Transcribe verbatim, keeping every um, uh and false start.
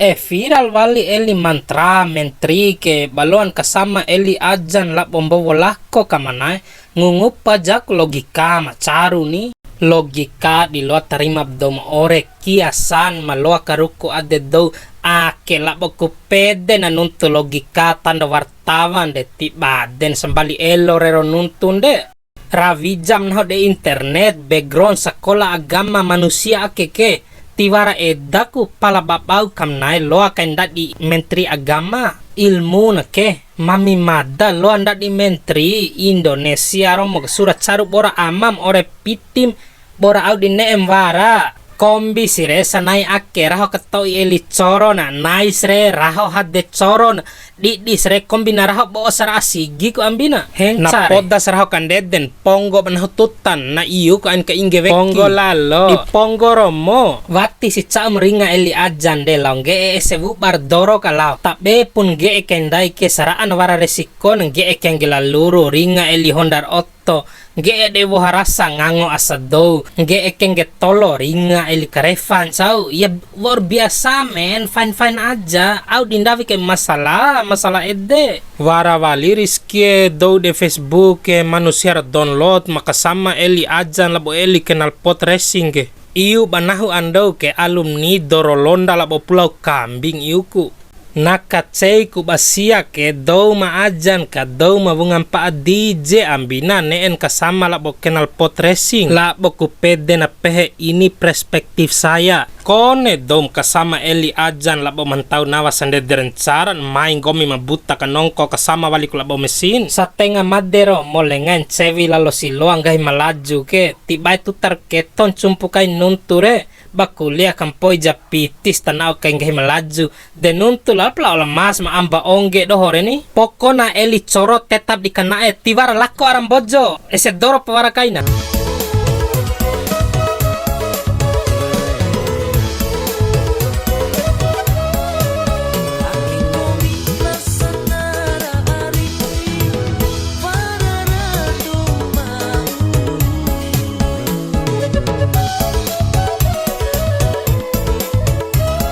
E, viral wali eli mantra menteri ke, ba loan kasama eli ajan labo mbowo lako ka ma na'e, ngungupa jaku logika ma caru ni. Logika di loa tarima ba dou ma ore, kiasan ma loa karuku ade dou ake labo ku pede na nuntu logika tando wartawan de, ti baden sambali elo rero nuntun de. Rawi jam nahu de internet, background sakola agama manusia ake ke. Tiwara edaku pala babau kam na'e loa kai ndadi menteri agama. Ilmu na ke, mami mada loa ndadi menteri Indonesia romo ke sura caru bora amam ore pitim bora au di ne'em wara. Kombi si re sanai ake raho kato'i eli coro na, nais re raho hade coro na, didis re kombi na raho bo'o sara'a sigi ku ambina. Henca re. Na podas raho kandeden, ponggo ba nahu tutan, na iu ku ain ka ingge weki. Ponggo lalo. Di ponggo romo. Wati si ca'um ringa eli ajan de lao, ngge'e ese wubar doro ka lao. Tabe pun ngge'e kai ndai ke sara'an wara resiko na ngge'e kai ngge laluru, ringa eli hondar oto. Ngge'e de woha rasa ngango asa dou, ngge'e kengge tolo ringa eli karefa ncau. Ya, luar biasa, men, fine-fine aja. Au di ndawi kai masalah, masalah ede. Wara wali Rizkie dou de Facebook ke manusia ra download, makasama eli ajan labo eli kenal pot racing ke. Iu ba nahu andou ke alumni Doro Londa labo Pulau Kambing iuku. Na kacei ku ba sia ke dou ma ajan ka dou ma wunga mpa'a D J ambina ne'en kasama labo kenal pot racing, labo ku pede na pehe ini perspektif saya. Kone dou ma kasama eli ajan labo mantau nawa sandede rencaran mai nggomi ma buta ka nongko kasama wali ku labo mesin. Satenga made ro mo lenga ncewi lalo si loa nggahi Malaju ke, ti bae tutar keton cumpu kai nuntu re. Ba kuliah kampoi ja pitis tana'o kai nggahi Malaju. De nuntu lalo pala ola mas ma amba ongge doho re ni. Pokona eli coro tetap di kana'e tiwara lako ara Mbojo. Ese doro pa wara kaina.